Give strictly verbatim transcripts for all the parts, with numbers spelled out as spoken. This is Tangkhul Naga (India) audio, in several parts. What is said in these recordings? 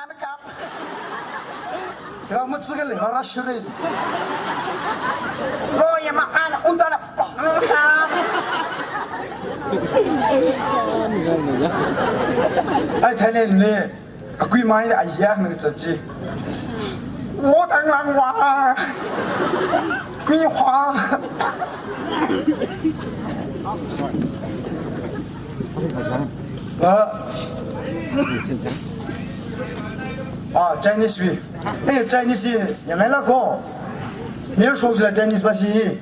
Kap. Kira mutsu kali, mara shuri. Lo ya ma ana undala pang kap. Ai Thailand li, akui mai da ayah na sabji. Wo tang lang wa. Mi hua. Ah. Ah, Chinese wui. Eh, Chinese wui. Yanghailako. Mirshok la Chinese ba si.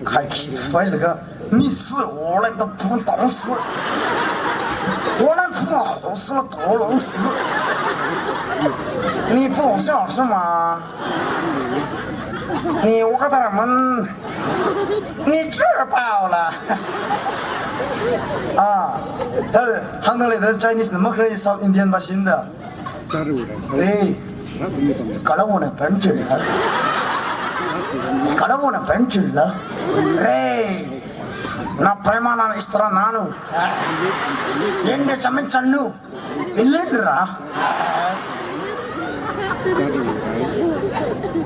Khai khi file ga. Ni si wo la da pun tong si. Wo la pun ho si la tong long si. Ni pun ho si ho si ma. Ni wo ka tara man. Ni zhe pao la. Ah, zhe hāngda leida Chinese na makhalei South Indian ba shinda. Eh, kalau mana pencil la. Kalau mana pencil la. Re. Na preman na istra nanu. Yende chamen chanu. Ilendra.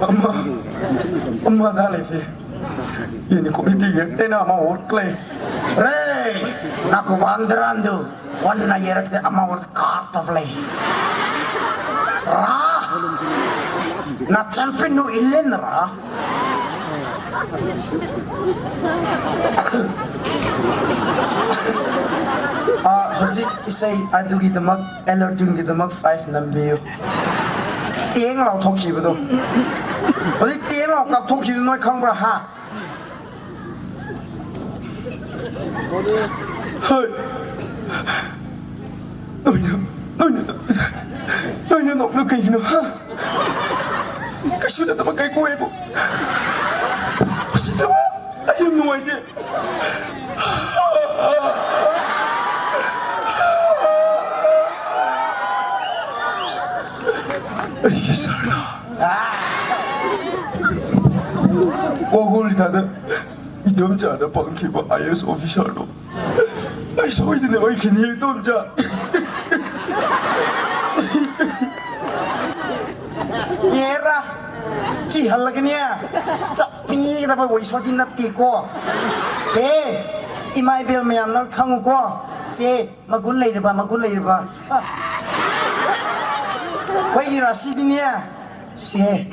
Amma, amma da lei fi. Ini ko iti yer tena ama work lei. Re, naku wanderandu. Wanna yer te ama work karta lei. Ra. Na champion nu ilendra. Ah, hojik isai adugidamak, Ella Tune gidamak five nambiyu. Teng lao thokhiba do. Hojik teng lao kap thokhiba noi khangbra ha. Hai. Noina, noina, noina nokna kaino ha. Kashuda tama kai ko ebo. Sitama, ayam no aide. Ai, sarna. Kogul tada, idomcha da pangkhiba I A S officer no. Ai, soidine, ai, khini idomcha. Yera, kihānlaga nia. Chappi da ba wai sodi na tiko. He, imai bel mayan na khangu ko. Se, magun leira ba, magun leira ba. Khoi ira si dinia. Se.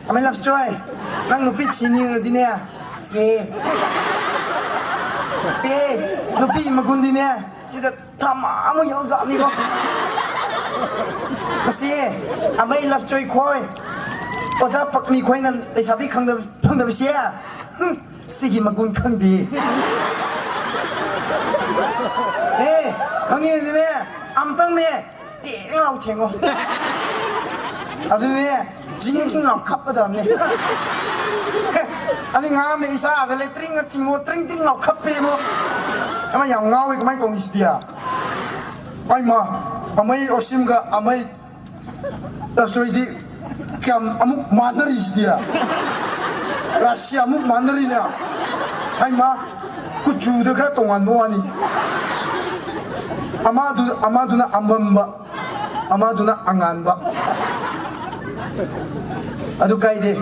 Amei Lovejoy. Nang nupi chini dinia. Se. Se. Nupi magun dinia. Sida thama amu yau zani ko. Se. Amei Lovejoy khoi. Oja Pakmi khoina leisabi khangda, khangda se. Hmm. Sigi magun khangdi. Eh, khangni ne, amtang ne, teng lao thengo. Aduni, jing jing lao kap da ne. Adi ngam ne isa, ada le tring chingmo, tring tring lao kap pe mo. Ama yang ngau kamai kong is dia. Ai ma, amei Oshim ga, amei Lovejoy di kayam amuk manari si dia. Rashi amuk manari na. Hai ma, kuchu da kara tongan mo ani. Ama du, ama duna amamba. Ama duna anganba. Adu kaide.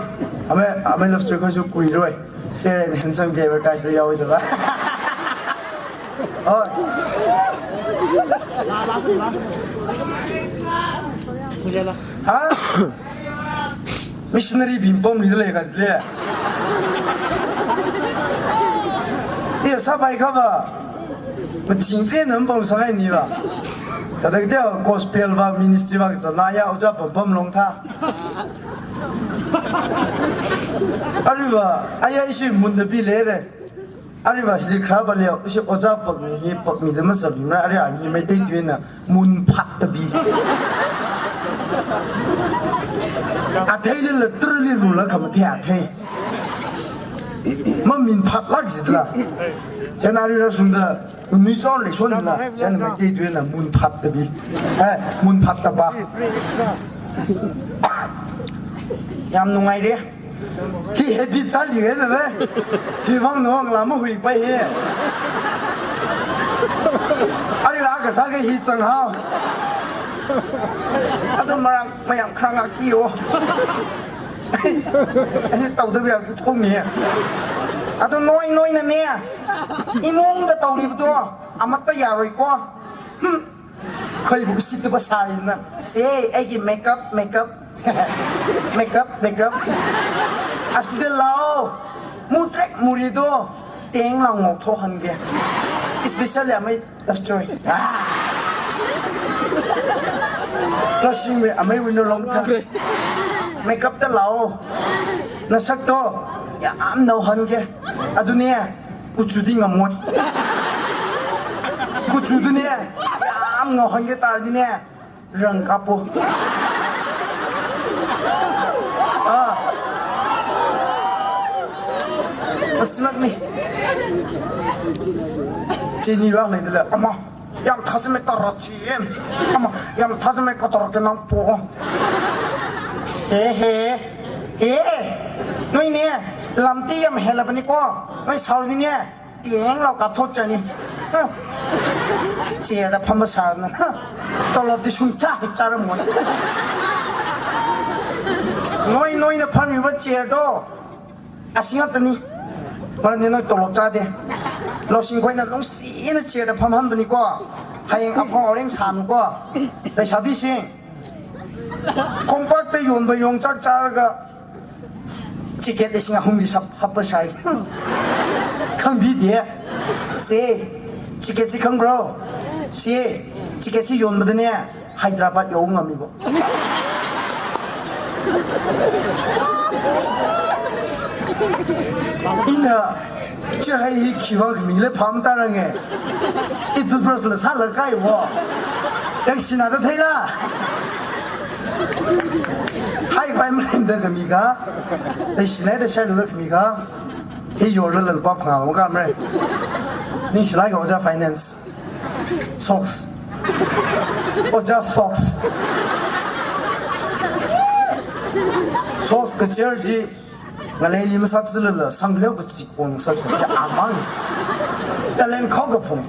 Amei, amei Lovejoy khoisu kuiroi. Fair and Handsome ki advertise da yawi da ba. Oh. Ha? Missionary bing pamli da lei kajile. Iya, sapai kaba. Maching pen nam pamsangai ni ba. Tada kate gospel ba, ministry ba, kazana ya, oja pam pam long tha. Ariba, aya ishi mun da bi lere. Ariba hili kharaba leo, ishi oja Pakmi hi, Pakmi da masabimara, ari ami Meitei tuina mun phat da bi. Athei le le tur le ru la khamathei athei. Ma min phat lak zit la. Chana ari ra sunda, nui chon le shon la. Chana Meitei tuina mun phat da bi. Eh, mun phat da ba. Yam nungai re. Hi happy chali ga na le. Hi vang no vang la ma hui pai he. Ari la ka sa ka hi chang hao. Ado marān mayam kharā ngakpiyo. Ai, tawda bia ki thong ni. Ado noi noinane. Imungda tawribado. Amata yaroiko. Hmm. Khaibu sitaba sārina. Se, aiki makeup, makeup. Makeup, makeup. Asida lao. Mutrek murido. Teng lao ngok tho hangge. Especially amei Lovejoy. Ah. Lashing me amei wino long ta. Makeup ta lao. Nasakto. Yamnao hangge. Adune. Kuchudi ngamoi. Kuchudune. Yamngao hangge tardine. Rang kapo. Ah. Masimak ni. Chini wang ni dala. Ama. Yam thazame tara chi em. Ama. Yam thazame katar ke nam po. He he. He. Noi ne. Lamti yam hela bani ko. Noi saudi ne. Tieng lao kathot chani. Huh. Chair da phamba sārna. Huh. Tolop di shung cha hi charam mo. Noi noi na phan yuwa chair do. Asing atani. Mara ni noi tolop cha de. Lo sing koi na nung si na chair da pham han bani ko. Hayang aphong oreng san ko. Lai sabi sing. Compact te yon ba yong char char ga. Ticket lishing ahum li sap hapa sai. Khangbi de. Se. Ticket si khang bro. Se. Ticket si yon ba de ne. Hyderabad yo ngami bo. Ina. Chi hai hi khiwang mi le pham ta rang e. I toothbrush la sāla kai wo. Yang sina da thai la. Hai bai mlen da kami ka. Dai sina da shai lu da kami ka. Hi yor la la pap nga mo ka mre. Ning shilai ka oja finance. Socks. Oja socks. Socks ka chair ji. Ngalei li masat zilala, sangleo ka chikpong sak sak ja amang. Talent khao ka phung.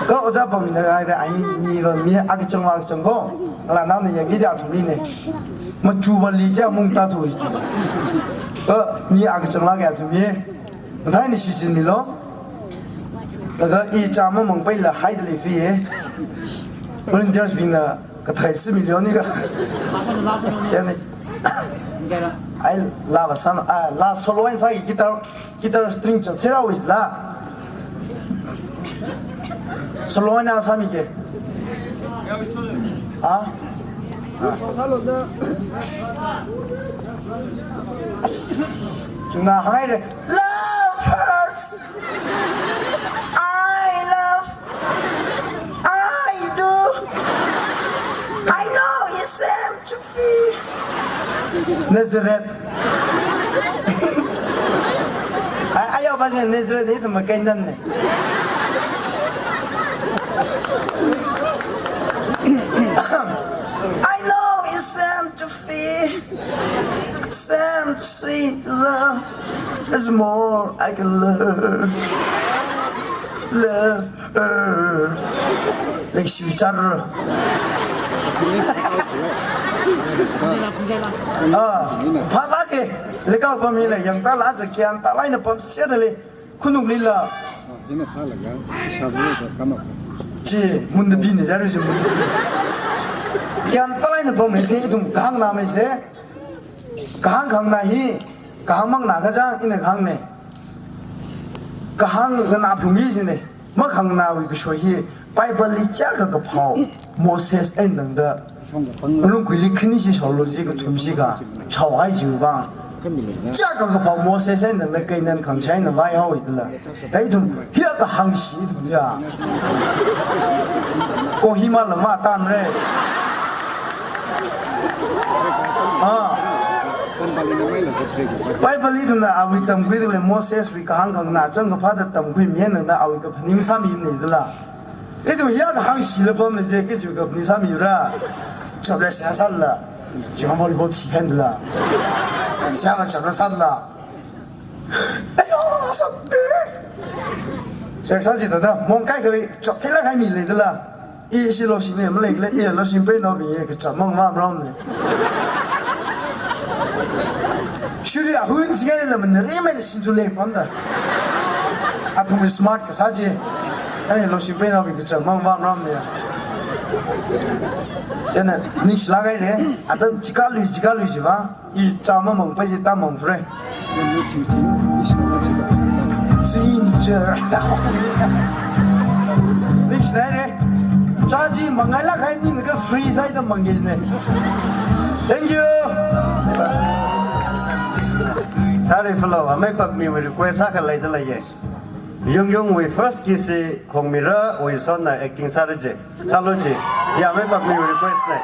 Ka oja pam da ngai da ai mi va mi akachang va akachang ko. Ngala nao ne yang ki ja thu mi ne. Machu va li ja mung ta thu. Ka mi akachang la ka thu mi. Mathai ni shi chin mi lo. Laga i cha mamang pai la hai da li fi ye. Volunteers bing na Kathai si million ni ka. Siya ni. Ai la ba san, ah, la solo en sa guitar, guitar string cha sera wis la. Solo en sa mi ke. Ah. Chuna hai re. Love hurts. I love I do. I know it's same to feel. Nazareth. Ai, ai, ba je Nazareth ni thum kai nan ne. I know it's same to feel. Same to see to love. There's more I can learn. Love hurts. Like, shi char. Ah, phalake. Leka pamile, yang tala sa kian tala ina pam sedale. Khunung lila. Ina sālaga, shabu ka kamak sa. Chi, munda bini, jaru chi munda bini. Kian tala ina pam, he, ithum kahāng na me se. Kahāng kahāng na hi. Kahāng mang na kajang ina kahāng ne. Kahāng na phung hi jine. Makahāng na wui kashoi hi Bible li chaka kaphao Moses eina tangda. Lungkuili khani si shao lo ji kathum si ka. Shao hai ji vang. Chaka kaphao Moses eina tangda Canaan khangachei eina vai hao itla. Dai thum, hiya kahāng shi thum ya. Kohima lama tan re. Ah. Bible li thumna awui tamkhui dile Moses wui kahāng kahāng na chang kaphāda tamkhui mian na awui kaphaning sāmi ne dila. Ithum hiya kahāng shila pam ne je kisi kaphaning sāmi ra. Chapla siya sāla. Chang volleyball chi phen la. Siya ka chapla sāla. Ayo, sabi. Sek sa si tada, mong kai kai, chok thila kai mi le dala. I ishi Loshinne maleikhala, i Loshin preinaobing i kacham mang vāmrāmane. Shuri ahun singai lamna rimeida sinchu lei pamda. Athumwui smart kasā chi. Ani Loshin preinaobing kacham mang vāmrāmane. Chieina ningshilāk haire, atam chikālui, chikālui chiva. I chama mangpai chi tamang fre. Chincha. Ningshilāk haire. Chā chi mangailāk haini, naka free sāda mangki jine. Thank you. Sorry, fellow. Amei Pakmiwui request akha leida leiye. Yungyungwui first kiss hi Khongmira Oisonna acting sāra je. Sālu je. Ya, Amei Pakmiwui request ne.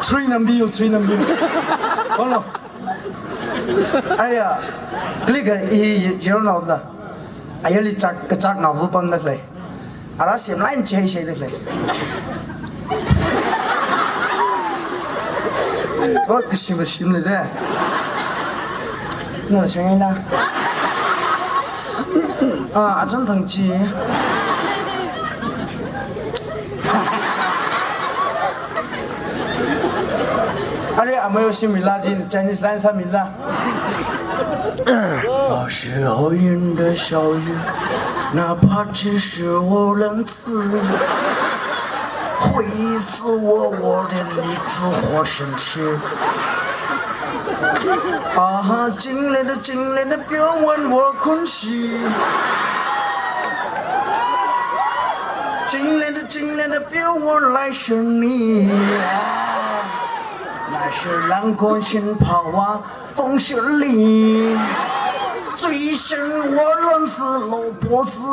Three number, three number. Hello. Aya, click, eh, i, i, zero na obla. Ayarli chak, kachak na vu pamda khalei. Ara semlai chi hei seida khalei. Ko kashim kashim le de. No, sengai na. Ah, achon thang chi. Are, amei oshimila jin Chinese line sāmila. 我是好运的小鱼，哪怕只是无人知，会是我，我连你只活生吃。啊哈，清冽的清冽的标文我困死。清冽的清冽的标文来是你啊，那是冷空气跑啊，风雪里，最是我冷死老脖子。